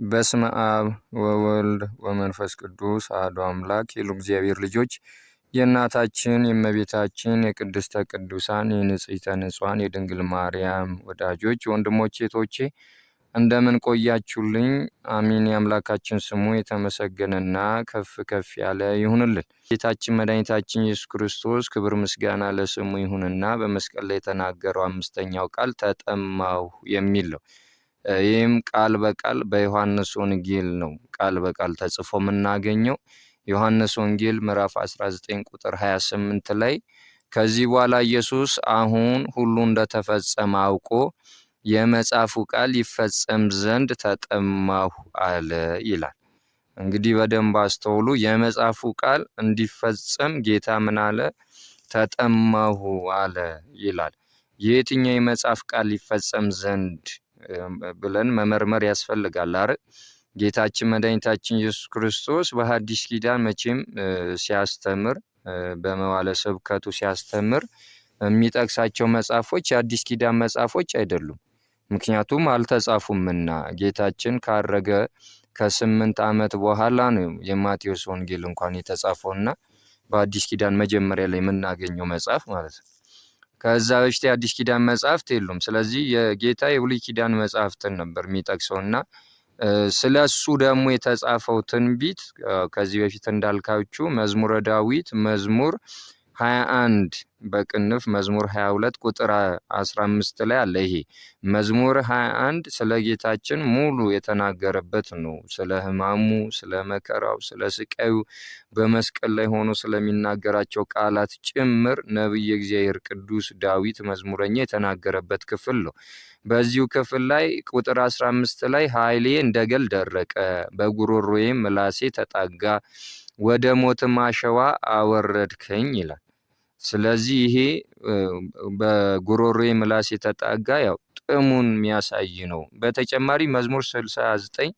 በስመ አብ ወወልድ ወመንፈስ ቅዱስ አሐዱ አምላክ። የሉ እግዚአብሔር ልጆች፣ የእናታችን የእመቤታችን የቅድስተ ቅዱሳን የንጽሕተ ንጹሐን የድንግል ማርያም ወዳጆች፣ ወንድሞቼ እህቶቼ፣ እንደምን ቆያችሁልኝ? አሚን። የአምላካችን ስሙ የተመሰገነና ከፍ ከፍ ያለ ይሁንልን። ጌታችን መድኃኒታችን ኢየሱስ ክርስቶስ ክብር ምስጋና ለስሙ ይሁንና በመስቀል ላይ የተናገረው አምስተኛው ቃል ተጠማሁ የሚል ነው። ይህም ቃል በቃል በዮሐንስ ወንጌል ነው ቃል በቃል ተጽፎ የምናገኘው። ዮሐንስ ወንጌል ምዕራፍ 19 ቁጥር 28 ላይ ከዚህ በኋላ ኢየሱስ አሁን ሁሉ እንደተፈጸመ አውቆ የመጽሐፉ ቃል ይፈጸም ዘንድ ተጠማሁ አለ ይላል። እንግዲህ በደንብ አስተውሉ። የመጽሐፉ ቃል እንዲፈጸም ጌታ ምን አለ? ተጠማሁ አለ ይላል። የየትኛው የመጽሐፍ ቃል ሊፈጸም ዘንድ ብለን መመርመር ያስፈልጋል አይደል? ጌታችን መድኃኒታችን ኢየሱስ ክርስቶስ በሐዲስ ኪዳን መቼም ሲያስተምር፣ በመዋለ ስብከቱ ሲያስተምር የሚጠቅሳቸው መጽሐፎች የአዲስ ኪዳን መጽሐፎች አይደሉም። ምክንያቱም አልተጻፉምና፣ ጌታችን ካረገ ከ8 ዓመት በኋላ ነው የማቴዎስ ወንጌል እንኳን የተጻፈውና በአዲስ ኪዳን መጀመሪያ ላይ የምናገኘው መጽሐፍ ማለት ነው። ከዛ በፊት የአዲስ ኪዳን መጽሐፍት የሉም። ስለዚህ የጌታ የብሉይ ኪዳን መጽሐፍትን ነበር የሚጠቅሰውና ስለ እሱ ደግሞ የተጻፈው ትንቢት ከዚህ በፊት እንዳልካችሁ መዝሙረ ዳዊት መዝሙር 21 በቅንፍ መዝሙር 22 ቁጥር 15 ላይ አለ። ይሄ መዝሙር 21 ስለ ጌታችን ሙሉ የተናገረበት ነው። ስለ ሕማሙ፣ ስለ መከራው፣ ስለ ስቃዩ፣ በመስቀል ላይ ሆኖ ስለሚናገራቸው ቃላት ጭምር ነቢየ እግዚአብሔር ቅዱስ ዳዊት መዝሙረኛ የተናገረበት ክፍል ነው። በዚሁ ክፍል ላይ ቁጥር 15 ላይ ኃይሌ እንደ ገል ደረቀ፣ በጉሮሮዬም ምላሴ ተጣጋ፣ ወደ ሞትም አሸዋ አወረድከኝ ይላል። ስለዚህ ይሄ በጉሮሮዬ ምላስ የተጣጋ ያው ጥሙን የሚያሳይ ነው። በተጨማሪ መዝሙር 69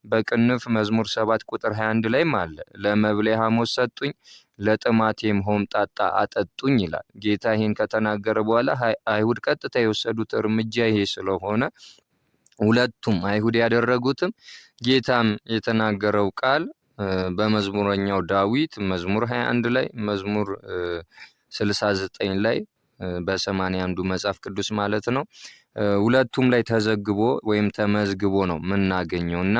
በቅንፍ መዝሙር 7 ቁጥር 21 ላይም አለ። ለመብሌ ሐሞት ሰጡኝ፣ ለጥማቴም ሆምጣጣ አጠጡኝ ይላል። ጌታ ይሄን ከተናገረ በኋላ አይሁድ ቀጥታ የወሰዱት እርምጃ ይሄ ስለሆነ ሁለቱም አይሁድ ያደረጉትም ጌታም የተናገረው ቃል በመዝሙረኛው ዳዊት መዝሙር 21 ላይ፣ መዝሙር 69 ላይ፣ በ81ዱ መጽሐፍ ቅዱስ ማለት ነው። ሁለቱም ላይ ተዘግቦ ወይም ተመዝግቦ ነው የምናገኘው እና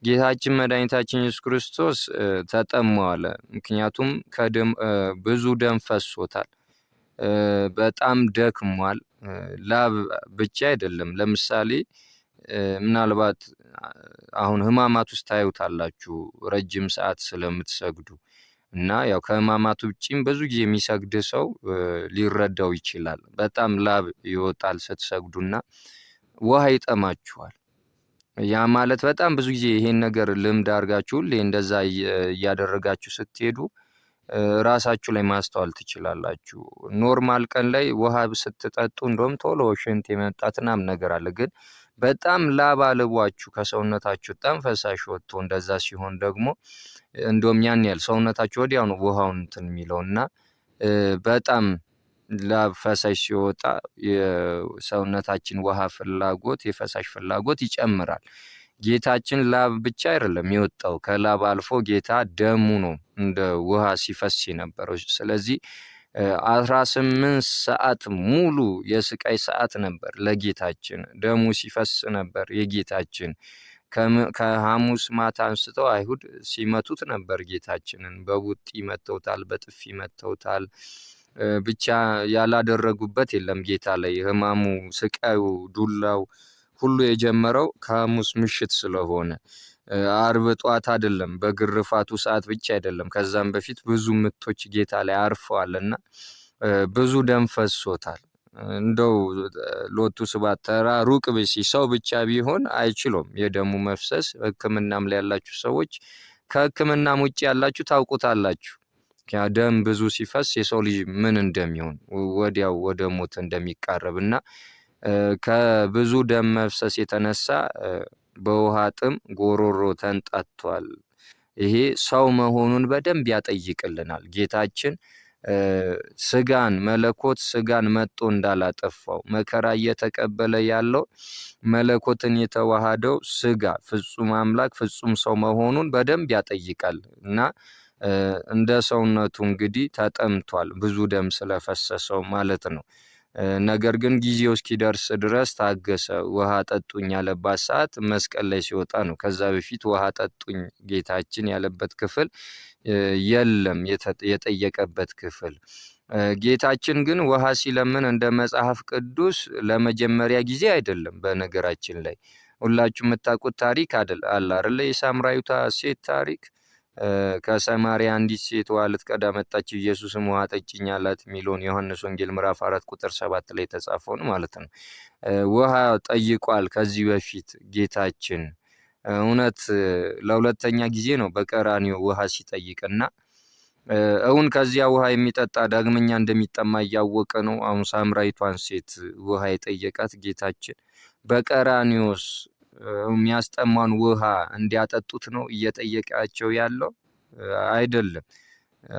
ጌታችን መድኃኒታችን ኢየሱስ ክርስቶስ ተጠማዋለ። ምክንያቱም ብዙ ደም ፈሶታል። በጣም ደክሟል። ላብ ብቻ አይደለም። ለምሳሌ ምናልባት አሁን ህማማት ውስጥ ታዩታላችሁ ረጅም ሰዓት ስለምትሰግዱ እና ያው ከህማማት ውጪም ብዙ ጊዜ የሚሰግድ ሰው ሊረዳው ይችላል። በጣም ላብ ይወጣል ስትሰግዱና ውሃ ይጠማችኋል። ያ ማለት በጣም ብዙ ጊዜ ይሄን ነገር ልምድ አድርጋችሁ ሁሌ እንደዛ እያደረጋችሁ ስትሄዱ ራሳችሁ ላይ ማስተዋል ትችላላችሁ። Normal ቀን ላይ ውሃ ስትጠጡ እንደውም ቶሎ ሽንት የመምጣት ምናምን ነገር አለ። ግን በጣም ላብ አልቧችሁ ከሰውነታችሁ በጣም ፈሳሽ ወጥቶ እንደዛ ሲሆን ደግሞ እንደውም ያን ያህል ሰውነታችሁ ወዲያው ነው ውሃውን እንትን የሚለው እና በጣም ላብ ፈሳሽ ሲወጣ የሰውነታችን ውሃ ፍላጎት፣ የፈሳሽ ፍላጎት ይጨምራል። ጌታችን ላብ ብቻ አይደለም የወጣው፣ ከላብ አልፎ ጌታ ደሙ ነው እንደ ውሃ ሲፈስ የነበረው። ስለዚህ 18 ሰዓት ሙሉ የስቃይ ሰዓት ነበር ለጌታችን፣ ደሙ ሲፈስ ነበር የጌታችን። ከሐሙስ ማታ አንስተው አይሁድ ሲመቱት ነበር ጌታችንን። በቡጢ መተውታል፣ በጥፊ መተውታል። ብቻ ያላደረጉበት የለም ጌታ ላይ። ህማሙ፣ ስቃዩ፣ ዱላው ሁሉ የጀመረው ከሐሙስ ምሽት ስለሆነ አርብ ጠዋት አይደለም፣ በግርፋቱ ሰዓት ብቻ አይደለም። ከዛም በፊት ብዙ ምቶች ጌታ ላይ አርፈዋል እና ብዙ ደም ፈሶታል። እንደው ሎቱ ስብሐት ተራ ሩቅ ብእሲ ሰው ብቻ ቢሆን አይችሉም። የደሙ መፍሰስ ሕክምናም ላይ ያላችሁ ሰዎች፣ ከሕክምናም ውጭ ያላችሁ ታውቁታላችሁ። ደም ብዙ ሲፈስ የሰው ልጅ ምን እንደሚሆን፣ ወዲያው ወደ ሞት እንደሚቃረብ እና ከብዙ ደም መፍሰስ የተነሳ በውሃ ጥም ጎሮሮ ተንጣቷል። ይሄ ሰው መሆኑን በደንብ ያጠይቅልናል። ጌታችን ስጋን መለኮት ስጋን መጥቶ እንዳላጠፋው መከራ እየተቀበለ ያለው መለኮትን የተዋሃደው ስጋ ፍጹም አምላክ ፍጹም ሰው መሆኑን በደንብ ያጠይቃል እና እንደ ሰውነቱ እንግዲህ ተጠምቷል፣ ብዙ ደም ስለፈሰሰው ማለት ነው። ነገር ግን ጊዜው እስኪደርስ ድረስ ታገሰ። ውሃ ጠጡኝ ያለባት ሰዓት መስቀል ላይ ሲወጣ ነው። ከዛ በፊት ውሃ ጠጡኝ ጌታችን ያለበት ክፍል የለም፣ የጠየቀበት ክፍል። ጌታችን ግን ውሃ ሲለምን እንደ መጽሐፍ ቅዱስ ለመጀመሪያ ጊዜ አይደለም። በነገራችን ላይ ሁላችሁ የምታውቁት ታሪክ አለ አይደለ? የሳምራዊቷ ሴት ታሪክ። ከሰማርያ አንዲት ሴት ውሃ ልትቀዳ መጣች፣ ኢየሱስም ውሃ ጠጭኝ አላት የሚለውን ዮሐንስ ወንጌል ምዕራፍ 4 ቁጥር 7 ላይ የተጻፈውን ማለት ነው። ውሃ ጠይቋል ከዚህ በፊት ጌታችን። እውነት ለሁለተኛ ጊዜ ነው በቀራንዮ ውሃ ሲጠይቅና እውን ከዚያ ውሃ የሚጠጣ ዳግመኛ እንደሚጠማ እያወቀ ነው አሁን ሳምራዊቷን ሴት ውሃ የጠየቃት ጌታችን። በቀራንዮስ የሚያስጠማን ውሃ እንዲያጠጡት ነው እየጠየቃቸው ያለው አይደለም።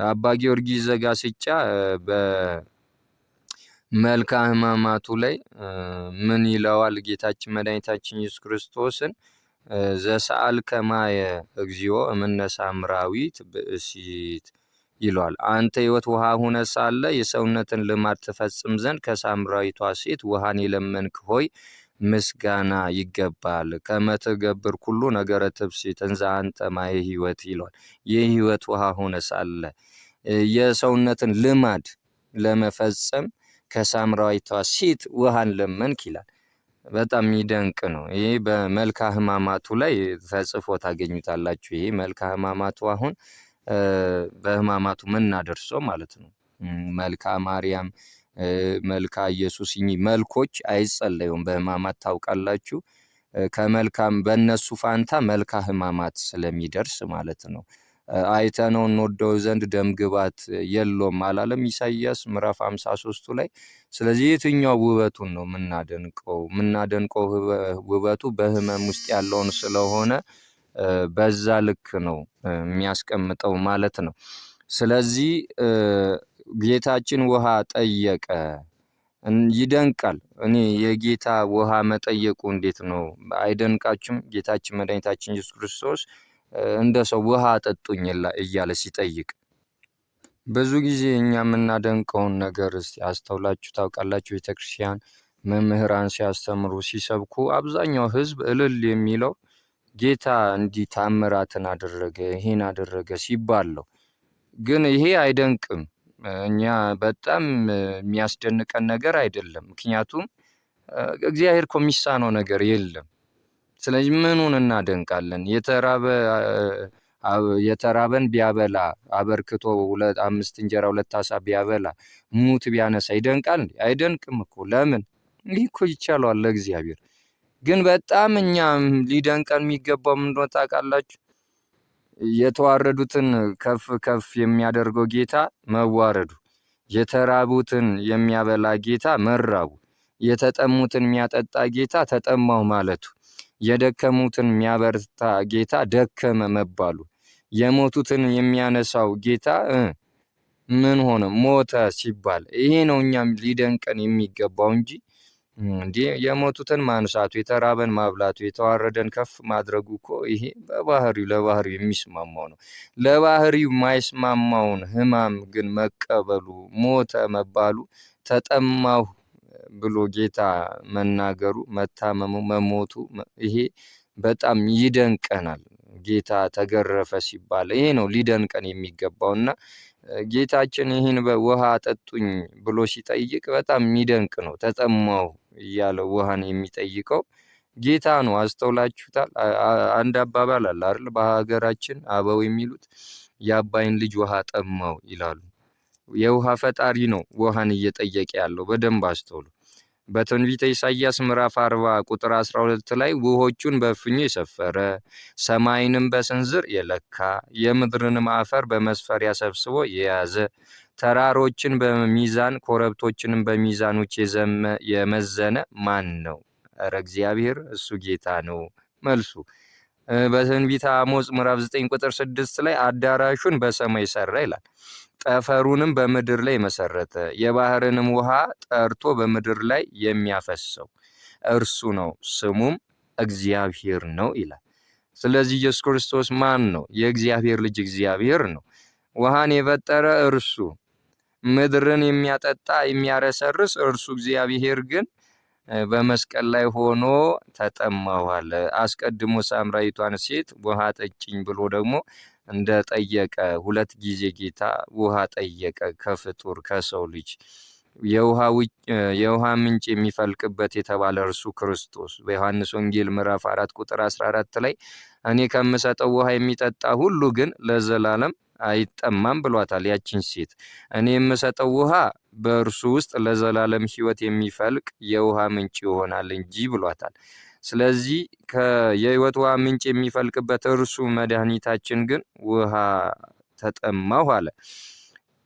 አባ ጊዮርጊስ ዘጋስጫ በመልክዐ ሕማማቱ ላይ ምን ይለዋል? ጌታችን መድኃኒታችን ኢየሱስ ክርስቶስን ዘሰአልከ ማየ እግዚኦ እምነ ሳምራዊት ብእሲት ይለዋል። አንተ ሕይወት ውሃ ሆነ ሳለ የሰውነትን ልማድ ትፈጽም ዘንድ ከሳምራዊቷ ሴት ውሃን የለመንክ ሆይ ምስጋና ይገባል። ከመትገብር ኩሉ ነገረ ትብሲት እንዘ አንተ ማየ ሕይወት ይለዋል። የሕይወት ውሃ ሆነ ሳለ የሰውነትን ልማድ ለመፈጸም ከሳምራዊቷ ሴት ውሃን ለመንክ ይላል። በጣም የሚደንቅ ነው። ይሄ በመልክዐ ሕማማቱ ላይ ተጽፎ ታገኙታላችሁ። ይሄ መልክዐ ሕማማቱ አሁን በሕማማቱ ምናደርሰው ማለት ነው። መልክዐ ማርያም፣ መልክዐ ኢየሱስ እኚህ መልኮች አይጸለዩም በሕማማት ታውቃላችሁ። ከመልካም በእነሱ ፋንታ መልክዐ ሕማማት ስለሚደርስ ማለት ነው። አይተነው እንወደው ዘንድ ደም ግባት የለውም አላለም ኢሳይያስ ምዕራፍ 53ቱ ላይ። ስለዚህ የትኛው ውበቱን ነው የምናደንቀው? የምናደንቀው ውበቱ በህመም ውስጥ ያለውን ስለሆነ በዛ ልክ ነው የሚያስቀምጠው ማለት ነው። ስለዚህ ጌታችን ውሃ ጠየቀ። ይደንቃል። እኔ የጌታ ውሃ መጠየቁ እንዴት ነው አይደንቃችሁም? ጌታችን መድኃኒታችን ኢየሱስ ክርስቶስ እንደ ሰው ውሃ አጠጡኝ እያለ ሲጠይቅ ብዙ ጊዜ እኛ የምናደንቀውን ነገር እስቲ አስተውላችሁ ታውቃላችሁ? ቤተክርስቲያን መምህራን ሲያስተምሩ ሲሰብኩ አብዛኛው ሕዝብ እልል የሚለው ጌታ እንዲህ ታምራትን አደረገ ይሄን አደረገ ሲባል ነው። ግን ይሄ አይደንቅም። እኛ በጣም የሚያስደንቀን ነገር አይደለም። ምክንያቱም እግዚአብሔር እኮ የሚሳነው ነገር የለም። ስለዚህ ምኑን እናደንቃለን? የተራበን ቢያበላ አበርክቶ 5 እንጀራ 2 ዓሣ ቢያበላ ሙት ቢያነሳ ይደንቃል እንዴ? አይደንቅም እኮ። ለምን? ይህ እኮ ይቻለዋል ለእግዚአብሔር። ግን በጣም እኛ ሊደንቀን የሚገባው ምን እንደሆነ ታውቃላችሁ? የተዋረዱትን ከፍ ከፍ የሚያደርገው ጌታ መዋረዱ፣ የተራቡትን የሚያበላ ጌታ መራቡ፣ የተጠሙትን የሚያጠጣ ጌታ ተጠማው ማለቱ፣ የደከሙትን የሚያበርታ ጌታ ደከመ መባሉ፣ የሞቱትን የሚያነሳው ጌታ ምን ሆነ ሞተ ሲባል፣ ይሄ ነው እኛም ሊደንቀን የሚገባው እንጂ እንዴ የሞቱትን ማንሳቱ፣ የተራበን ማብላቱ፣ የተዋረደን ከፍ ማድረጉ እኮ ይሄ በባህሪው ለባህሪው የሚስማማው ነው። ለባህሪው የማይስማማውን ሕማም ግን መቀበሉ፣ ሞተ መባሉ፣ ተጠማሁ ብሎ ጌታ መናገሩ፣ መታመሙ፣ መሞቱ ይሄ በጣም ይደንቀናል። ጌታ ተገረፈ ሲባል ይሄ ነው ሊደንቀን የሚገባው እና ጌታችን ይህን በውሃ አጠጡኝ ብሎ ሲጠይቅ በጣም የሚደንቅ ነው። ተጠማሁ እያለ ውሃን የሚጠይቀው ጌታ ነው። አስተውላችሁታል? አንድ አባባል አለ አይደል? በሀገራችን አበው የሚሉት የአባይን ልጅ ውሃ ጠማው ይላሉ። የውሃ ፈጣሪ ነው ውሃን እየጠየቀ ያለው። በደንብ አስተውሉ። በትንቢተ ኢሳይያስ ምዕራፍ 40 ቁጥር 12 ላይ ውሆቹን በእፍኙ የሰፈረ ሰማይንም በስንዝር የለካ የምድርንም አፈር በመስፈሪያ ሰብስቦ የያዘ ተራሮችን በሚዛን ኮረብቶችንም በሚዛኖች የመዘነ ማን ነው? እረ እግዚአብሔር እሱ ጌታ ነው መልሱ። በትንቢተ አሞጽ ምዕራፍ 9 ቁጥር 6 ላይ አዳራሹን በሰማይ ሰራ ይላል። ጠፈሩንም በምድር ላይ መሰረተ፣ የባህርንም ውሃ ጠርቶ በምድር ላይ የሚያፈሰው እርሱ ነው፣ ስሙም እግዚአብሔር ነው ይላል። ስለዚህ ኢየሱስ ክርስቶስ ማን ነው? የእግዚአብሔር ልጅ እግዚአብሔር ነው። ውሃን የፈጠረ እርሱ፣ ምድርን የሚያጠጣ የሚያረሰርስ እርሱ እግዚአብሔር ግን በመስቀል ላይ ሆኖ ተጠማሁ አለ። አስቀድሞ ሳምራዊቷን ሴት ውሃ ጠጭኝ ብሎ ደግሞ እንደጠየቀ ሁለት ጊዜ ጌታ ውሃ ጠየቀ ከፍጡር ከሰው ልጅ። የውሃ ምንጭ የሚፈልቅበት የተባለ እርሱ ክርስቶስ በዮሐንስ ወንጌል ምዕራፍ 4 ቁጥር 14 ላይ እኔ ከምሰጠው ውሃ የሚጠጣ ሁሉ ግን ለዘላለም አይጠማም ብሏታል። ያችን ሴት እኔ የምሰጠው ውሃ በእርሱ ውስጥ ለዘላለም ሕይወት የሚፈልቅ የውሃ ምንጭ ይሆናል እንጂ ብሏታል። ስለዚህ የሕይወት ውሃ ምንጭ የሚፈልቅበት እርሱ መድኃኒታችን ግን ውሃ ተጠማሁ አለ።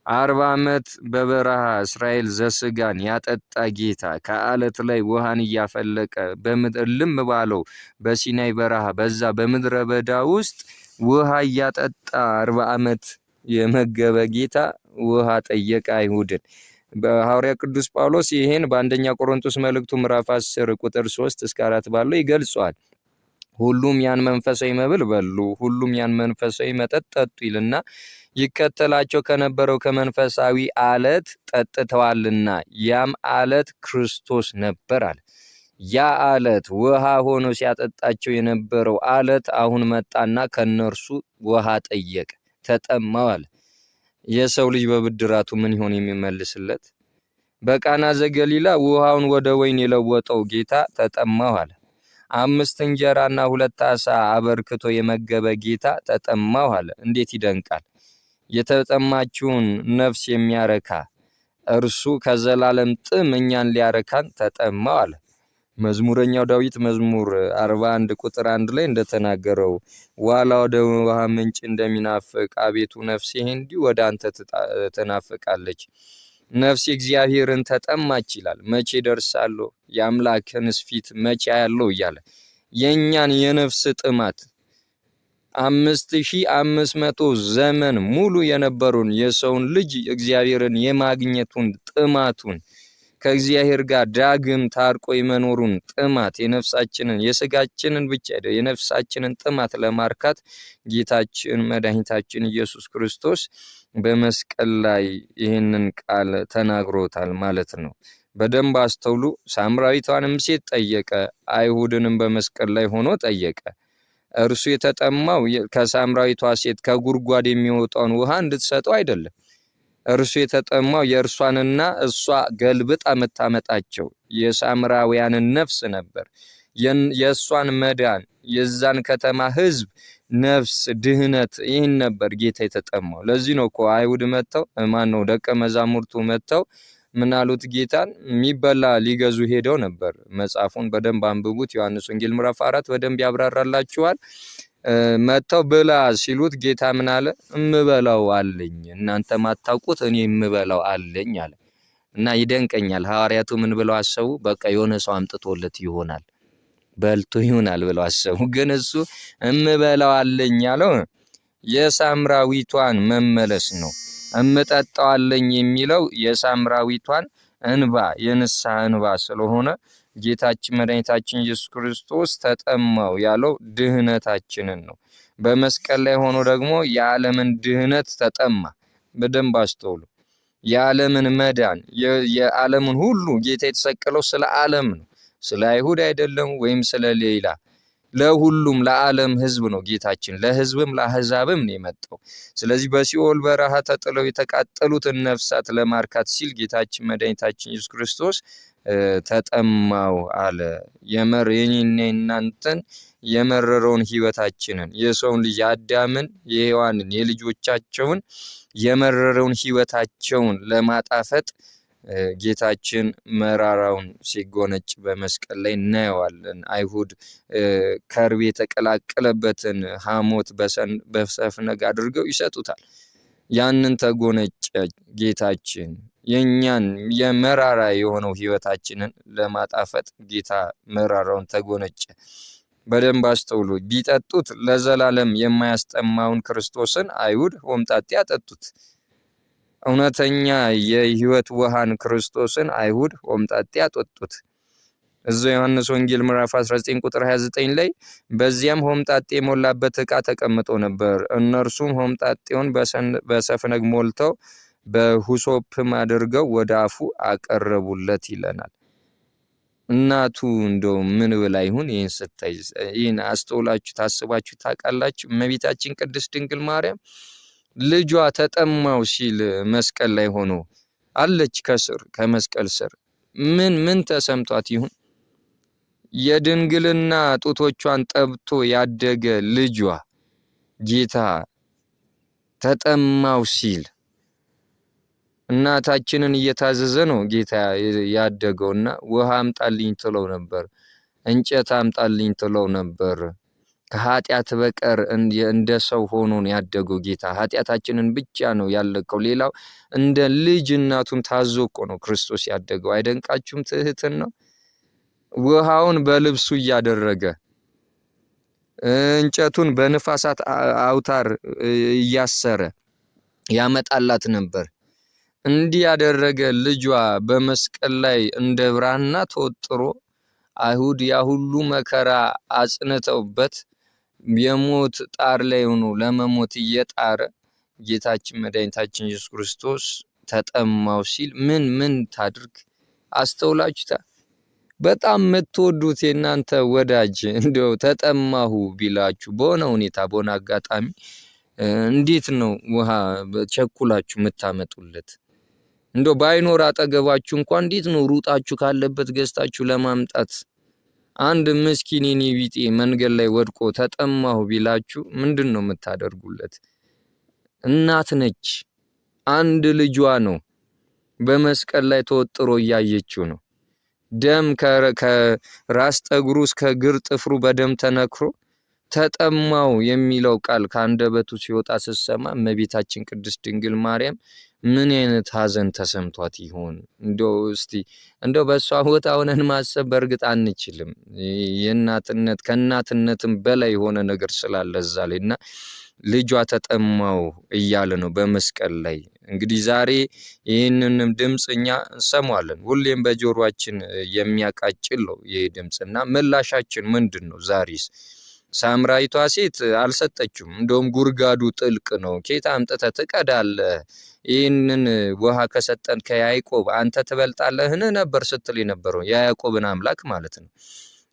40 ዓመት በበረሃ እስራኤል ዘስጋን ያጠጣ ጌታ ከአለት ላይ ውሃን እያፈለቀ በምድር ልም ባለው በሲናይ በረሃ በዛ በምድረ በዳ ውስጥ ውሃ እያጠጣ 40 ዓመት የመገበ ጌታ ውሃ ጠየቀ አይሁድን። በሐዋርያ ቅዱስ ጳውሎስ ይህን በአንደኛ ቆሮንቶስ መልእክቱ ምዕራፍ 10 ቁጥር 3 እስከ 4 ባለው ይገልጸዋል። ሁሉም ያን መንፈሳዊ መብል በሉ፣ ሁሉም ያን መንፈሳዊ መጠጥ ጠጡ ይልና ይከተላቸው ከነበረው ከመንፈሳዊ አለት ጠጥተዋልና ያም አለት ክርስቶስ ነበር አለ። ያ አለት ውሃ ሆኖ ሲያጠጣቸው የነበረው አለት አሁን መጣና ከነርሱ ውሃ ጠየቀ። ተጠማው አለ። የሰው ልጅ በብድራቱ ምን ይሆን የሚመልስለት? በቃና ዘገሊላ ውሃውን ወደ ወይን የለወጠው ጌታ ተጠማሁ አለ። 5 እንጀራና 2 ዓሣ አበርክቶ የመገበ ጌታ ተጠማሁ አለ። እንዴት ይደንቃል! የተጠማችውን ነፍስ የሚያረካ እርሱ ከዘላለም ጥም እኛን ሊያረካን ተጠማሁ አለ። መዝሙረኛው ዳዊት መዝሙር 41 ቁጥር 1 ላይ እንደተናገረው ዋላ ወደ ውሃ ምንጭ እንደሚናፍቅ አቤቱ ነፍሴ እንዲሁ ወደ አንተ ትናፍቃለች። ነፍሴ እግዚአብሔርን ተጠማች ይላል። መቼ ደርሳለሁ? የአምላክንስ ፊት መቼ አያለሁ እያለ የእኛን የነፍስ ጥማት 5500 ዘመን ሙሉ የነበሩን የሰውን ልጅ እግዚአብሔርን የማግኘቱን ጥማቱን ከእግዚአብሔር ጋር ዳግም ታርቆ የመኖሩን ጥማት የነፍሳችንን የስጋችንን ብቻ አይደለም የነፍሳችንን ጥማት ለማርካት ጌታችን መድኃኒታችን ኢየሱስ ክርስቶስ በመስቀል ላይ ይህንን ቃል ተናግሮታል ማለት ነው። በደንብ አስተውሉ። ሳምራዊቷንም ሴት ጠየቀ፣ አይሁድንም በመስቀል ላይ ሆኖ ጠየቀ። እርሱ የተጠማው ከሳምራዊቷ ሴት ከጉድጓድ የሚወጣውን ውሃ እንድትሰጠው አይደለም። እርሱ የተጠማው የእርሷንና እሷ ገልብጣ የምታመጣቸው የሳምራውያንን ነፍስ ነበር። የእሷን መዳን፣ የዛን ከተማ ሕዝብ ነፍስ ድህነት፣ ይህን ነበር ጌታ የተጠማው። ለዚህ ነው እኮ አይሁድ መጥተው ማን ነው ደቀ መዛሙርቱ መጥተው ምን አሉት? ጌታን የሚበላ ሊገዙ ሄደው ነበር። መጽሐፉን በደንብ አንብቡት። ዮሐንስ ወንጌል ምዕራፍ 4 በደንብ ያብራራላችኋል። መጥተው ብላ ሲሉት ጌታ ምን አለ? እምበላው አለኝ፣ እናንተ ማታውቁት እኔ እምበላው አለኝ አለ። እና ይደንቀኛል። ሐዋርያቱ ምን ብለው አሰቡ? በቃ የሆነ ሰው አምጥቶለት ይሆናል በልቶ ይሆናል ብለው አሰቡ። ግን እሱ እምበላው አለኝ ያለው የሳምራዊቷን መመለስ ነው። እምጠጣው አለኝ የሚለው የሳምራዊቷን እንባ የንስሐ እንባ ስለሆነ ጌታችን መድኃኒታችን ኢየሱስ ክርስቶስ ተጠማው ያለው ድህነታችንን ነው። በመስቀል ላይ ሆኖ ደግሞ የዓለምን ድህነት ተጠማ። በደንብ አስተውሉ። የዓለምን መዳን የዓለምን ሁሉ ጌታ የተሰቀለው ስለ ዓለም ነው። ስለ አይሁድ አይደለም ወይም ስለ ሌላ፣ ለሁሉም ለዓለም ሕዝብ ነው። ጌታችን ለሕዝብም ለአሕዛብም ነው የመጣው። ስለዚህ በሲኦል በረሃ ተጥለው የተቃጠሉትን ነፍሳት ለማርካት ሲል ጌታችን መድኃኒታችን ኢየሱስ ክርስቶስ ተጠማው አለ። የኔና የእናንተን የመረረውን ሕይወታችንን የሰውን ልጅ አዳምን የሔዋንን የልጆቻቸውን የመረረውን ሕይወታቸውን ለማጣፈጥ ጌታችን መራራውን ሲጎነጭ በመስቀል ላይ እናየዋለን። አይሁድ ከርቤ የተቀላቀለበትን ሐሞት በሰፍነግ አድርገው ይሰጡታል። ያንን ተጎነጨ ጌታችን። የኛን የመራራ የሆነው ሕይወታችንን ለማጣፈጥ ጌታ መራራውን ተጎነጨ። በደንብ አስተውሉ። ቢጠጡት ለዘላለም የማያስጠማውን ክርስቶስን አይሁድ ሆምጣጤ አጠጡት። እውነተኛ የሕይወት ውሃን ክርስቶስን አይሁድ ሆምጣጤ አጠጡት። እዛው ዮሐንስ ወንጌል ምዕራፍ 19 ቁጥር 29 ላይ በዚያም ሆምጣጤ የሞላበት ዕቃ ተቀምጦ ነበር። እነርሱም ሆምጣጤውን በሰፍነግ ሞልተው በሁሶፕም አድርገው ወደ አፉ አቀረቡለት ይለናል። እናቱ እንደው ምን ብላ ይሁን ይህን ስታይ? ይህን አስተውላችሁ ታስባችሁ ታውቃላችሁ? እመቤታችን ቅድስት ድንግል ማርያም ልጇ ተጠማው ሲል መስቀል ላይ ሆኖ አለች ከስር ከመስቀል ስር ምን ምን ተሰምቷት ይሁን? የድንግልና ጡቶቿን ጠብቶ ያደገ ልጇ ጌታ ተጠማው ሲል እናታችንን እየታዘዘ ነው ጌታ ያደገውና ውሃ አምጣልኝ ትለው ነበር፣ እንጨት አምጣልኝ ትለው ነበር። ከኃጢአት በቀር እንደ ሰው ሆኖ ነው ያደገው ጌታ። ኃጢአታችንን ብቻ ነው ያለቀው። ሌላው እንደ ልጅ እናቱን ታዞ እኮ ነው ክርስቶስ ያደገው። አይደንቃችሁም? ትህትን ነው። ውሃውን በልብሱ እያደረገ እንጨቱን በንፋሳት አውታር እያሰረ ያመጣላት ነበር። እንዲህ ያደረገ ልጇ በመስቀል ላይ እንደ ብራና ተወጥሮ አይሁድ ያ ሁሉ መከራ አጽንተውበት የሞት ጣር ላይ ሆኖ ለመሞት እየጣረ ጌታችን መድኃኒታችን ኢየሱስ ክርስቶስ ተጠማው ሲል ምን ምን ታድርግ? አስተውላችሁታል? በጣም የምትወዱት የእናንተ ወዳጅ እንደው ተጠማሁ ቢላችሁ በሆነ ሁኔታ በሆነ አጋጣሚ እንዴት ነው ውሃ ቸኩላችሁ የምታመጡለት? እንደው ባይኖር አጠገባችሁ እንኳን እንዴት ነው ሩጣችሁ ካለበት ገዝታችሁ ለማምጣት? አንድ ምስኪን የኔ ቢጤ መንገድ ላይ ወድቆ ተጠማሁ ቢላችሁ ምንድን ነው የምታደርጉለት? እናት ነች። አንድ ልጇ ነው። በመስቀል ላይ ተወጥሮ እያየችው ነው። ደም ከራስ ጠጉሩ እስከ እግር ጥፍሩ በደም ተነክሮ ተጠማው የሚለው ቃል ከአንደበቱ ሲወጣ ስትሰማ እመቤታችን ቅድስት ድንግል ማርያም ምን አይነት ሐዘን ተሰምቷት ይሆን? እንደው እስቲ እንደው በእሷ ቦታ ሆነን ማሰብ በእርግጥ አንችልም። የእናትነት ከእናትነትም በላይ የሆነ ነገር ስላለ እዛ ላይ እና ልጇ ተጠማው እያለ ነው በመስቀል ላይ። እንግዲህ ዛሬ ይህንንም ድምፅ እኛ እንሰማዋለን። ሁሌም በጆሮአችን የሚያቃጭል ነው ይህ ድምፅ እና ምላሻችን ምንድን ነው? ዛሬስ ሳምራዊቷ ሴት አልሰጠችውም። እንደውም ጉድጓዱ ጥልቅ ነው፣ ኬት አምጥተህ ትቀዳለህ? ይህንን ውሃ ከሰጠን ከያዕቆብ አንተ ትበልጣለህን? ነበር ስትል የነበረው የያዕቆብን አምላክ ማለት ነው።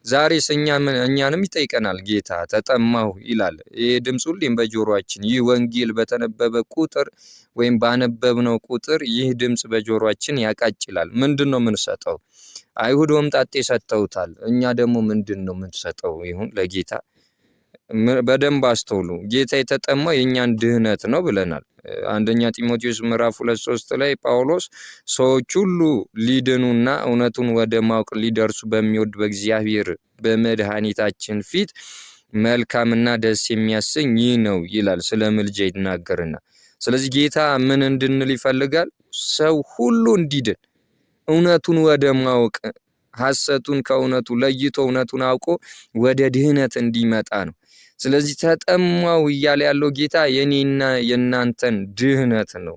ዛሬስ እኛንም ይጠይቀናል ጌታ ተጠማሁ ይላል። ይህ ድምፅ ሁሌም በጆሮአችን ይህ ወንጌል በተነበበ ቁጥር ወይም ባነበብነው ቁጥር ይህ ድምፅ በጆሮአችን ያቃጭላል። ምንድን ነው የምንሰጠው? አይሁድ ወምጣጤ ሰጥተውታል። እኛ ደግሞ ምንድን ነው የምንሰጠው? ይሁን ለጌታ በደንብ አስተውሉ። ጌታ የተጠማው የእኛን ድህነት ነው ብለናል። አንደኛ ጢሞቴዎስ ምዕራፍ 2:3 ላይ ጳውሎስ ሰዎች ሁሉ ሊድኑና እውነቱን ወደ ማወቅ ሊደርሱ በሚወድ በእግዚአብሔር በመድኃኒታችን ፊት መልካምና ደስ የሚያሰኝ ይህ ነው ይላል። ስለ ምልጃ ይናገርና፣ ስለዚህ ጌታ ምን እንድንል ይፈልጋል? ሰው ሁሉ እንዲድን እውነቱን ወደ ማወቅ፣ ሐሰቱን ከእውነቱ ለይቶ እውነቱን አውቆ ወደ ድህነት እንዲመጣ ነው። ስለዚህ ተጠማው እያለ ያለው ጌታ የኔና የእናንተን ድህነት ነው።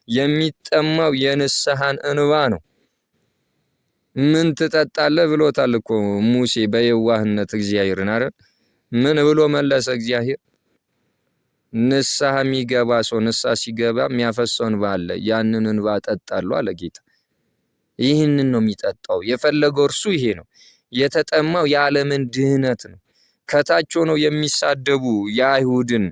የሚጠማው የንስሐን እንባ ነው። ምን ትጠጣለህ ብሎታል እኮ ሙሴ በየዋህነት እግዚአብሔርን አይደል? ምን ብሎ መለሰ እግዚአብሔር? ንስሐ የሚገባ ሰው ንስሐ ሲገባ የሚያፈሰው እንባ አለ። ያንን እንባ እጠጣለሁ አለ ጌታ። ይህንን ነው የሚጠጣው። የፈለገው እርሱ ይሄ ነው። የተጠማው የዓለምን ድህነት ነው። ከታች ሆነው የሚሳደቡ የአይሁድን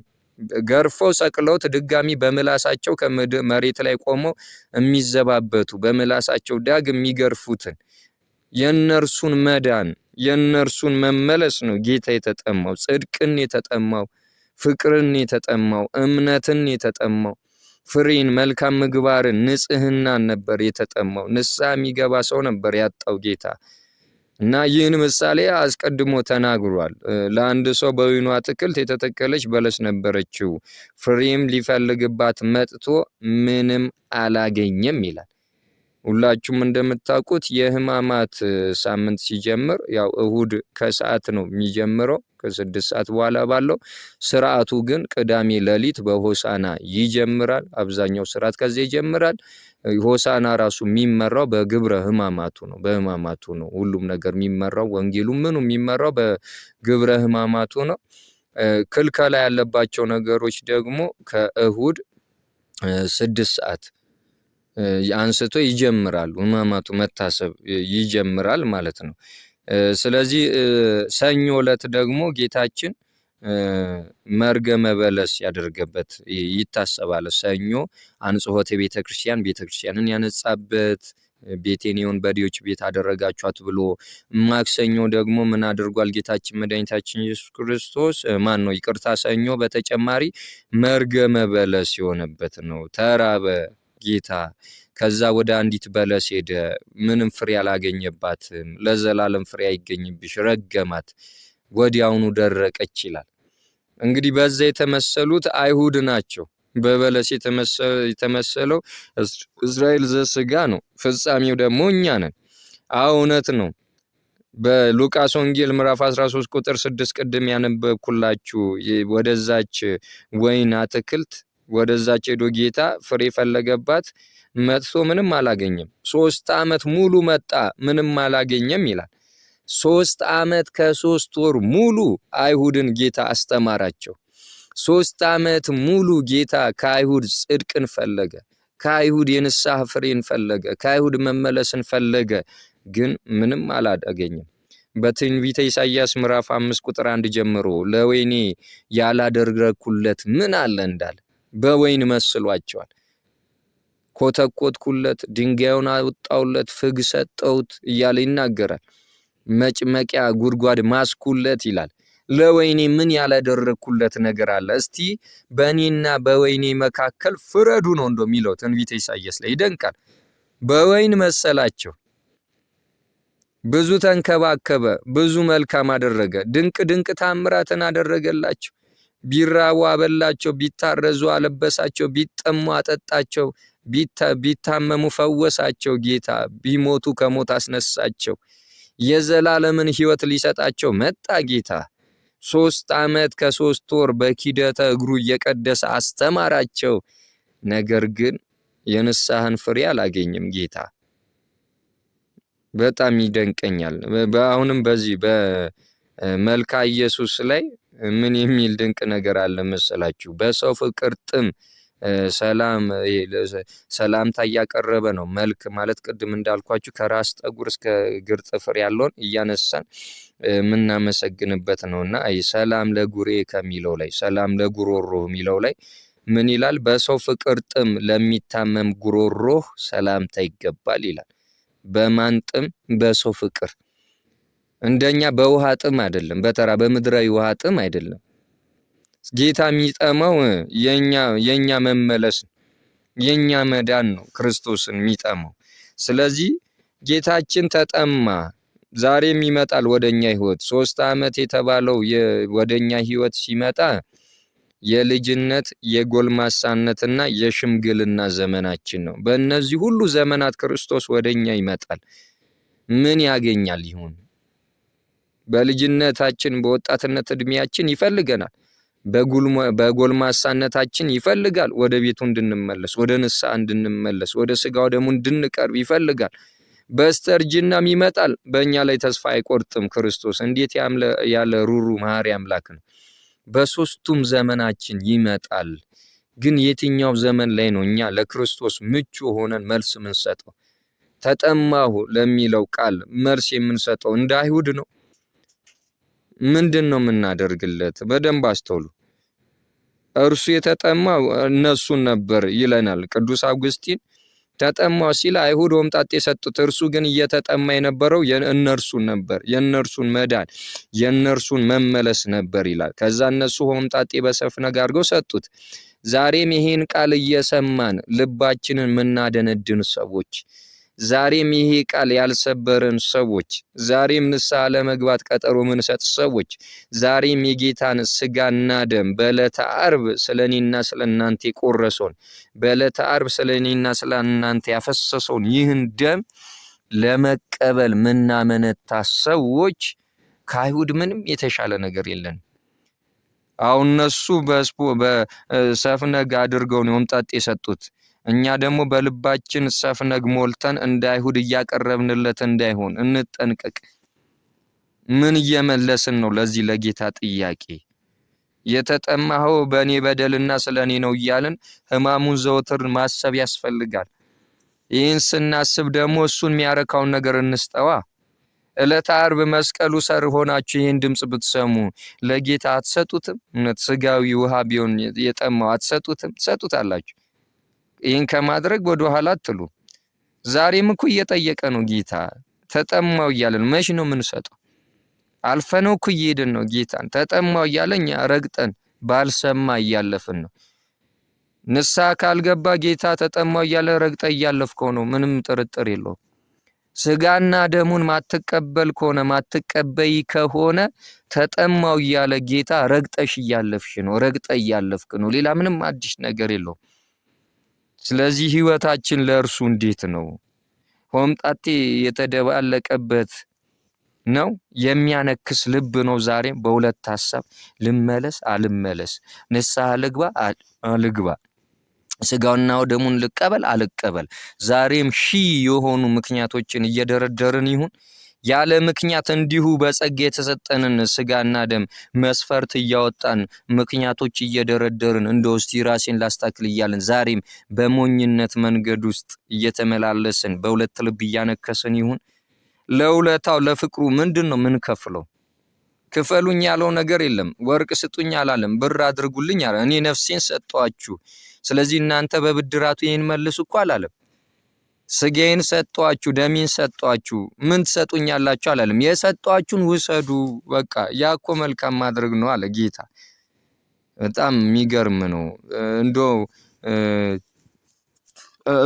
ገርፈው ሰቅለውት ድጋሚ በምላሳቸው ከመሬት ላይ ቆመው የሚዘባበቱ በምላሳቸው ዳግ የሚገርፉትን የእነርሱን መዳን የእነርሱን መመለስ ነው ጌታ የተጠማው። ጽድቅን የተጠማው፣ ፍቅርን የተጠማው፣ እምነትን የተጠማው፣ ፍሬን፣ መልካም ምግባርን፣ ንጽህናን ነበር የተጠማው። ንስሐ የሚገባ ሰው ነበር ያጣው ጌታ። እና ይህን ምሳሌ አስቀድሞ ተናግሯል። ለአንድ ሰው በወይኑ አትክልት የተተከለች በለስ ነበረችው፣ ፍሬም ሊፈልግባት መጥቶ ምንም አላገኘም ይላል። ሁላችሁም እንደምታውቁት የሕማማት ሳምንት ሲጀምር ያው እሁድ ከሰዓት ነው የሚጀምረው ከ6 ሰዓት በኋላ ባለው። ስርዓቱ ግን ቅዳሜ ሌሊት በሆሳና ይጀምራል። አብዛኛው ስርዓት ከዚያ ይጀምራል። ሆሳና ራሱ የሚመራው በግብረ ሕማማቱ ነው። በሕማማቱ ነው ሁሉም ነገር የሚመራው፣ ወንጌሉ ምኑ የሚመራው በግብረ ሕማማቱ ነው። ክልከላ ያለባቸው ነገሮች ደግሞ ከእሁድ 6 ሰዓት አንስቶ ይጀምራሉ። ሕማማቱ መታሰብ ይጀምራል ማለት ነው። ስለዚህ ሰኞ ዕለት ደግሞ ጌታችን መርገመ በለስ ያደረገበት ይታሰባል። ሰኞ አንጽሖተ ቤተ ክርስቲያን፣ ቤተ ክርስቲያንን ያነጻበት፣ ቤቴን የወንበዴዎች ቤት አደረጋችኋት ብሎ። ማክሰኞ ደግሞ ምን አድርጓል? ጌታችን መድኃኒታችን ኢየሱስ ክርስቶስ ማን ነው? ይቅርታ፣ ሰኞ በተጨማሪ መርገመ በለስ የሆነበት ነው። ተራበ ጌታ። ከዛ ወደ አንዲት በለስ ሄደ። ምንም ፍሬ አላገኘባትም። ለዘላለም ፍሬ አይገኝብሽ ረገማት። ወዲያውኑ ደረቀች ይላል። እንግዲህ በዛ የተመሰሉት አይሁድ ናቸው። በበለስ የተመሰለው እስራኤል ዘስጋ ነው። ፍጻሜው ደግሞ እኛ ነን። አዎ እውነት ነው። በሉቃስ ወንጌል ምዕራፍ 13 ቁጥር 6 ቅድም ያነበብኩላችሁ ወደዛች ወይን አትክልት ወደዛች ሄዶ ጌታ ፍሬ ፈለገባት፣ መጥቶ ምንም አላገኘም። 3 ዓመት ሙሉ መጣ፣ ምንም አላገኘም ይላል። 3 ዓመት ከ3 ወር ሙሉ አይሁድን ጌታ አስተማራቸው። 3 ዓመት ሙሉ ጌታ ከአይሁድ ጽድቅን ፈለገ። ከአይሁድ የንስሐ ፍሬን ፈለገ። ከአይሁድ መመለስን ፈለገ። ግን ምንም አላገኘም። በትንቢተ ኢሳይያስ ምዕራፍ 5 ቁጥር 1 ጀምሮ ለወይኔ ያላደረግኩለት ምን አለ እንዳለ በወይን መስሏቸዋል። ኮተኮትኩለት፣ ድንጋዩን አወጣውለት፣ ፍግ ሰጠውት እያለ ይናገራል። መጭመቂያ ጉድጓድ ማስኩለት ይላል። ለወይኔ ምን ያላደረግኩለት ነገር አለ? እስቲ በእኔና በወይኔ መካከል ፍረዱ ነው እንደሚለው ትንቢተ ኢሳይያስ ላይ ይደንቃል። በወይን መሰላቸው። ብዙ ተንከባከበ፣ ብዙ መልካም አደረገ፣ ድንቅ ድንቅ ታምራትን አደረገላቸው። ቢራቡ አበላቸው፣ ቢታረዙ አለበሳቸው፣ ቢጠሙ አጠጣቸው፣ ቢታመሙ ፈወሳቸው። ጌታ ቢሞቱ ከሞት አስነሳቸው። የዘላለምን ሕይወት ሊሰጣቸው መጣ ጌታ። 3 ዓመት ከ3 ወር በኪደተ እግሩ እየቀደሰ አስተማራቸው። ነገር ግን የንስሐን ፍሬ አላገኘም ጌታ። በጣም ይደንቀኛል። አሁንም በዚህ በመልካ ኢየሱስ ላይ ምን የሚል ድንቅ ነገር አለ መሰላችሁ? በሰው ፍቅር ጥም ሰላም ሰላምታ እያቀረበ ነው። መልክ ማለት ቅድም እንዳልኳችሁ ከራስ ጠጉር እስከ እግር ጥፍር ያለውን እያነሳን የምናመሰግንበት ነው። እና ሰላም ለጉሬ ከሚለው ላይ ሰላም ለጉሮሮ የሚለው ላይ ምን ይላል? በሰው ፍቅር ጥም ለሚታመም ጉሮሮህ ሰላምታ ይገባል ይላል። በማን ጥም? በሰው ፍቅር። እንደኛ በውሃ ጥም አይደለም፣ በተራ በምድራዊ ውሃ ጥም አይደለም። ጌታ የሚጠማው የኛ መመለስ ነው፣ የኛ መዳን ነው ክርስቶስን የሚጠማው። ስለዚህ ጌታችን ተጠማ። ዛሬም ይመጣል ወደኛ ህይወት። 3 ዓመት የተባለው ወደኛ ህይወት ሲመጣ የልጅነት የጎልማሳነትና የሽምግልና ዘመናችን ነው። በእነዚህ ሁሉ ዘመናት ክርስቶስ ወደኛ ይመጣል። ምን ያገኛል ይሁን? በልጅነታችን በወጣትነት እድሜያችን ይፈልገናል። በጎልማሳነታችን ይፈልጋል። ወደ ቤቱ እንድንመለስ፣ ወደ ንስሐ እንድንመለስ፣ ወደ ስጋው ደሙ እንድንቀርብ ይፈልጋል። በስተርጅናም ይመጣል። በእኛ ላይ ተስፋ አይቆርጥም ክርስቶስ። እንዴት ያለ ሩሩ መሐሪ አምላክ ነው። በሶስቱም ዘመናችን ይመጣል። ግን የትኛው ዘመን ላይ ነው እኛ ለክርስቶስ ምቹ ሆነን መልስ የምንሰጠው? ተጠማሁ ለሚለው ቃል መልስ የምንሰጠው እንደ አይሁድ ነው? ምንድን ነው የምናደርግለት? በደንብ አስተውሉ። እርሱ የተጠማው እነሱን ነበር ይለናል ቅዱስ አውግስጢን። ተጠማው ሲል አይሁድ ሆምጣጤ የሰጡት፣ እርሱ ግን እየተጠማ የነበረው የእነርሱን ነበር፣ የእነርሱን መዳን፣ የእነርሱን መመለስ ነበር ይላል። ከዛ እነሱ ሆምጣጤ በሰፍነግ አድርገው ሰጡት። ዛሬም ይሄን ቃል እየሰማን ልባችንን የምናደነድን ሰዎች፣ ዛሬም ይሄ ቃል ያልሰበረን ሰዎች፣ ዛሬም ንስሐ ለመግባት ቀጠሮ ምንሰጥ ሰዎች፣ ዛሬም የጌታን ስጋና ደም በዕለተ ዓርብ ስለ እኔና ስለ እናንተ የቆረሰውን፣ በዕለተ ዓርብ ስለ እኔና ስለ እናንተ ያፈሰሰውን ይህን ደም ለመቀበል ምናመነታ ሰዎች ከአይሁድ ምንም የተሻለ ነገር የለን። አሁን እነሱ በስፖ በሰፍነግ አድርገው ነው ሆምጣጤ የሰጡት። እኛ ደግሞ በልባችን ሰፍነግ ሞልተን እንደ አይሁድ እያቀረብንለት እንዳይሆን እንጠንቀቅ። ምን እየመለስን ነው ለዚህ ለጌታ ጥያቄ? የተጠማኸው በእኔ በደልና ስለ እኔ ነው እያልን ሕማሙን ዘወትር ማሰብ ያስፈልጋል። ይህን ስናስብ ደግሞ እሱን የሚያረካውን ነገር እንስጠዋ። ዕለተ ዓርብ መስቀሉ ሰር ሆናችሁ ይህን ድምፅ ብትሰሙ ለጌታ አትሰጡትም? እውነት ስጋዊ ውሃ ቢሆን የጠማው አትሰጡትም? ትሰጡታላችሁ። ይህን ከማድረግ ወደ ኋላ አትሉ። ዛሬም እኮ እየጠየቀ ነው ጌታ። ተጠማው እያለን መች ነው የምንሰጠው? አልፈነው እኮ እየሄድን ነው ጌታን። ተጠማው እያለ እኛ ረግጠን ባልሰማ እያለፍን ነው። ንስሐ ካልገባ ጌታ ተጠማው እያለ ረግጠ እያለፍከው ነው። ምንም ጥርጥር የለውም። ስጋና ደሙን ማትቀበል ከሆነ፣ ማትቀበይ ከሆነ ተጠማው እያለ ጌታ ረግጠሽ እያለፍሽ ነው፣ ረግጠ እያለፍክ ነው። ሌላ ምንም አዲስ ነገር የለውም። ስለዚህ ህይወታችን ለእርሱ እንዴት ነው? ሆምጣጤ የተደባለቀበት ነው፣ የሚያነክስ ልብ ነው። ዛሬም በሁለት ሀሳብ ልመለስ አልመለስ፣ ንስሐ ልግባ አልግባ፣ ስጋውና ደሙን ልቀበል አልቀበል፣ ዛሬም ሺህ የሆኑ ምክንያቶችን እየደረደርን ይሁን። ያለ ምክንያት እንዲሁ በጸጋ የተሰጠንን ስጋና ደም መስፈርት እያወጣን ምክንያቶች እየደረደርን እንደ እስቲ ራሴን ላስታክል እያልን ዛሬም በሞኝነት መንገድ ውስጥ እየተመላለስን በሁለት ልብ እያነከስን ይሁን። ለውለታው ለፍቅሩ ምንድን ነው ምንከፍለው? ክፈሉኝ ያለው ነገር የለም። ወርቅ ስጡኝ አላለም። ብር አድርጉልኝ አለ። እኔ ነፍሴን ሰጠኋችሁ፣ ስለዚህ እናንተ በብድራቱ ይህን መልሱ እኮ አላለም። ስጋዬን ሰጧችሁ፣ ደሜን ሰጧችሁ፣ ምን ትሰጡኛላችሁ አላለም። የሰጧችሁን ውሰዱ፣ በቃ ያ እኮ መልካም ማድረግ ነው አለ ጌታ። በጣም የሚገርም ነው። እንዶ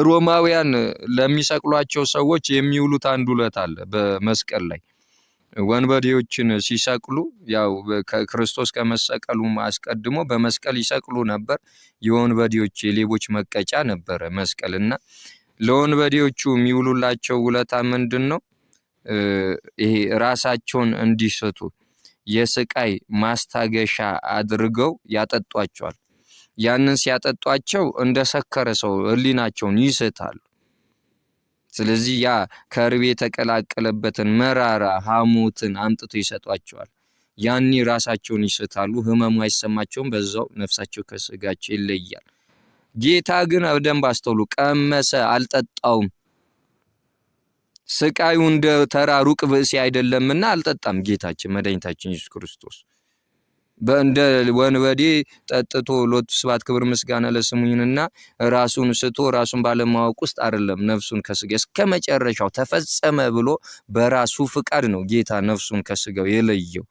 ሮማውያን ለሚሰቅሏቸው ሰዎች የሚውሉት አንድ ውለት አለ በመስቀል ላይ። ወንበዴዎችን ሲሰቅሉ ያው ከክርስቶስ ከመሰቀሉ አስቀድሞ በመስቀል ይሰቅሉ ነበር። የወንበዴዎች የሌቦች መቀጫ ነበረ መስቀል። እና ለወንበዴዎቹ የሚውሉላቸው ውለታ ምንድን ነው? ይሄ ራሳቸውን እንዲስቱ የስቃይ ማስታገሻ አድርገው ያጠጧቸዋል። ያንን ሲያጠጧቸው እንደሰከረ ሰው ሕሊናቸውን ይስታሉ። ስለዚህ ያ ከርቤ የተቀላቀለበትን መራራ ሐሞትን አምጥቶ ይሰጧቸዋል። ያኔ ራሳቸውን ይስታሉ፣ ህመሙ አይሰማቸውም። በዛው ነፍሳቸው ከስጋቸው ይለያል። ጌታ ግን በደንብ አስተውሉ፣ ቀመሰ፣ አልጠጣውም። ስቃዩ እንደ ተራ ሩቅ ብእሲ አይደለምና አልጠጣም። ጌታችን መድኃኒታችን ኢየሱስ ክርስቶስ በእንደ ወንበዴ ጠጥቶ ሎቱ ስብሐት ክብር ምስጋና ለስሙ ይሁንና ራሱን ስቶ ራሱን ባለማወቅ ውስጥ አይደለም። ነፍሱን ከስጋ እስከ መጨረሻው ተፈጸመ ብሎ በራሱ ፍቃድ ነው ጌታ ነፍሱን ከስጋው የለየው።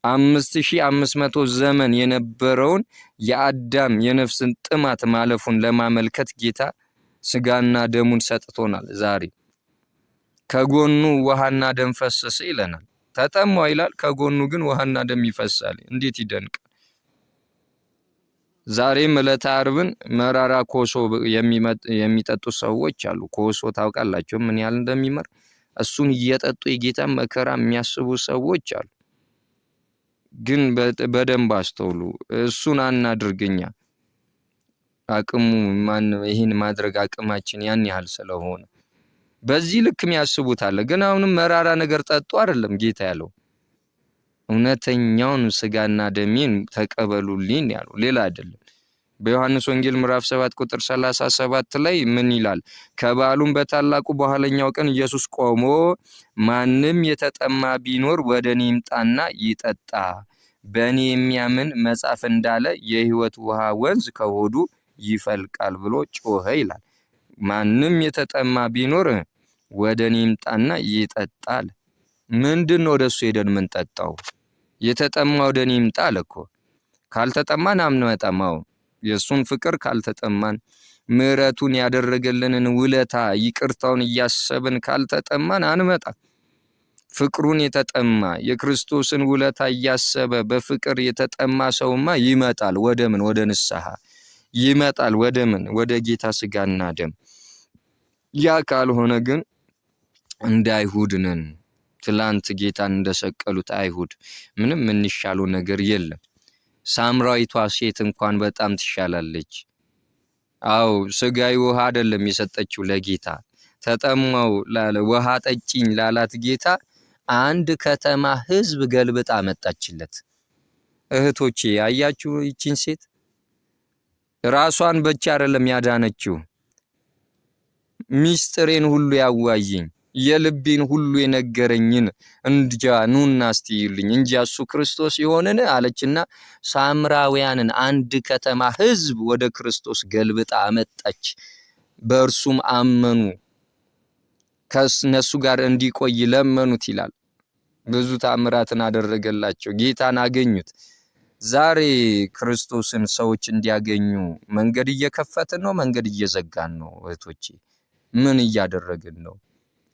5500 ዘመን የነበረውን የአዳም የነፍስን ጥማት ማለፉን ለማመልከት ጌታ ስጋና ደሙን ሰጥቶናል። ዛሬ ከጎኑ ውሃና ደም ፈሰሰ ይለናል። ተጠማው ይላል፣ ከጎኑ ግን ውሃና ደም ይፈሳል። እንዴት ይደንቃል! ዛሬም ዕለተ ዓርብን መራራ ኮሶ የሚጠጡ ሰዎች አሉ። ኮሶ ታውቃላችሁ ምን ያህል እንደሚመር? እሱን እየጠጡ የጌታን መከራ የሚያስቡ ሰዎች አሉ። ግን በደንብ አስተውሉ። እሱን አናድርግኛ። አቅሙ ማን ይህን ማድረግ አቅማችን ያን ያህል ስለሆነ በዚህ ልክ የሚያስቡት አለ። ግን አሁንም መራራ ነገር ጠጡ አይደለም ጌታ ያለው፣ እውነተኛውን ስጋና ደሜን ተቀበሉልኝ ያለው ሌላ አይደለም። በዮሐንስ ወንጌል ምዕራፍ 7 ቁጥር 37 ላይ ምን ይላል? ከበዓሉም በታላቁ በኋለኛው ቀን ኢየሱስ ቆሞ ማንም የተጠማ ቢኖር ወደ እኔ ይምጣና ይጠጣ፣ በእኔ የሚያምን መጽሐፍ እንዳለ የሕይወት ውሃ ወንዝ ከሆዱ ይፈልቃል ብሎ ጮኸ ይላል። ማንም የተጠማ ቢኖር ወደ እኔ ይምጣና ይጠጣል። ምንድን ነው ወደ እሱ ሄደን የምንጠጣው? የተጠማ ወደ እኔ ይምጣ አለ እኮ። ካልተጠማን አንመጣም። አዎ የእሱን ፍቅር ካልተጠማን፣ ምሕረቱን ያደረገልንን ውለታ ይቅርታውን እያሰብን ካልተጠማን አንመጣም። ፍቅሩን የተጠማ፣ የክርስቶስን ውለታ እያሰበ በፍቅር የተጠማ ሰውማ ይመጣል። ወደ ምን? ወደ ንስሐ ይመጣል። ወደ ምን? ወደ ጌታ ስጋና ደም። ያ ካልሆነ ግን እንደ አይሁድ ነን። ትላንት ጌታን እንደሰቀሉት አይሁድ ምንም የምንሻለው ነገር የለም። ሳምራዊቷ ሴት እንኳን በጣም ትሻላለች። አዎ፣ ስጋዊ ውሃ አይደለም የሰጠችው ለጌታ። ተጠማው ላለ፣ ውሃ ጠጪኝ ላላት ጌታ አንድ ከተማ ህዝብ ገልብጣ መጣችለት። እህቶቼ፣ አያችሁ ይቺን ሴት? ራሷን ብቻ አይደለም ያዳነችው፣ ሚስጥሬን ሁሉ ያዋየኝ፣ የልቤን ሁሉ የነገረኝን እንጃ ኑና እስቲ እዩልኝ እንጂ እሱ ክርስቶስ ይሆንን አለችና ሳምራውያንን አንድ ከተማ ህዝብ ወደ ክርስቶስ ገልብጣ አመጣች። በእርሱም አመኑ፣ ከእነሱ ጋር እንዲቆይ ለመኑት ይላል። ብዙ ታምራትን አደረገላቸው፣ ጌታን አገኙት። ዛሬ ክርስቶስን ሰዎች እንዲያገኙ መንገድ እየከፈትን ነው? መንገድ እየዘጋን ነው? እህቶቼ፣ ምን እያደረግን ነው?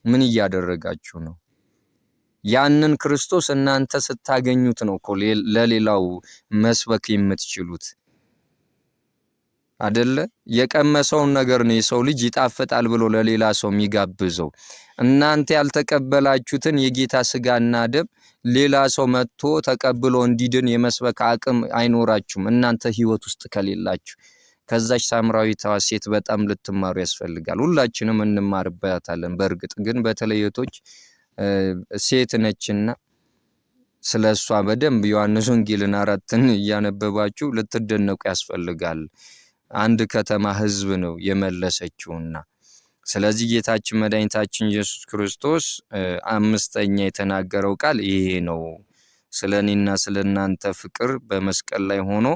ምን እያደረጋችሁ ነው? ያንን ክርስቶስ እናንተ ስታገኙት ነው እኮ ለሌላው መስበክ የምትችሉት፣ አደለ? የቀመሰውን ነገር ነው የሰው ልጅ ይጣፍጣል ብሎ ለሌላ ሰው የሚጋብዘው። እናንተ ያልተቀበላችሁትን የጌታ ስጋና ደም ሌላ ሰው መጥቶ ተቀብሎ እንዲድን የመስበክ አቅም አይኖራችሁም እናንተ ህይወት ውስጥ ከሌላችሁ። ከዛች ሳምራዊቷ ሴት በጣም ልትማሩ ያስፈልጋል። ሁላችንም እንማርበታለን። በእርግጥ ግን በተለይ እህቶች፣ ሴት ነችና ስለ እሷ በደንብ ዮሐንስ ወንጌልን 4ን እያነበባችሁ ልትደነቁ ያስፈልጋል። አንድ ከተማ ህዝብ ነው የመለሰችውና። ስለዚህ ጌታችን መድኃኒታችን ኢየሱስ ክርስቶስ አምስተኛ የተናገረው ቃል ይሄ ነው። ስለ እኔና ስለ እናንተ ፍቅር በመስቀል ላይ ሆኖ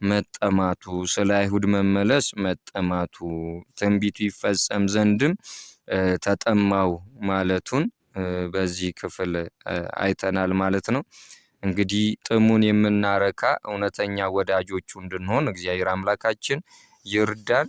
መጠማቱ፣ ስለ አይሁድ መመለስ መጠማቱ፣ ትንቢቱ ይፈጸም ዘንድም ተጠማው ማለቱን በዚህ ክፍል አይተናል ማለት ነው። እንግዲህ ጥሙን የምናረካ እውነተኛ ወዳጆቹ እንድንሆን እግዚአብሔር አምላካችን ይርዳን።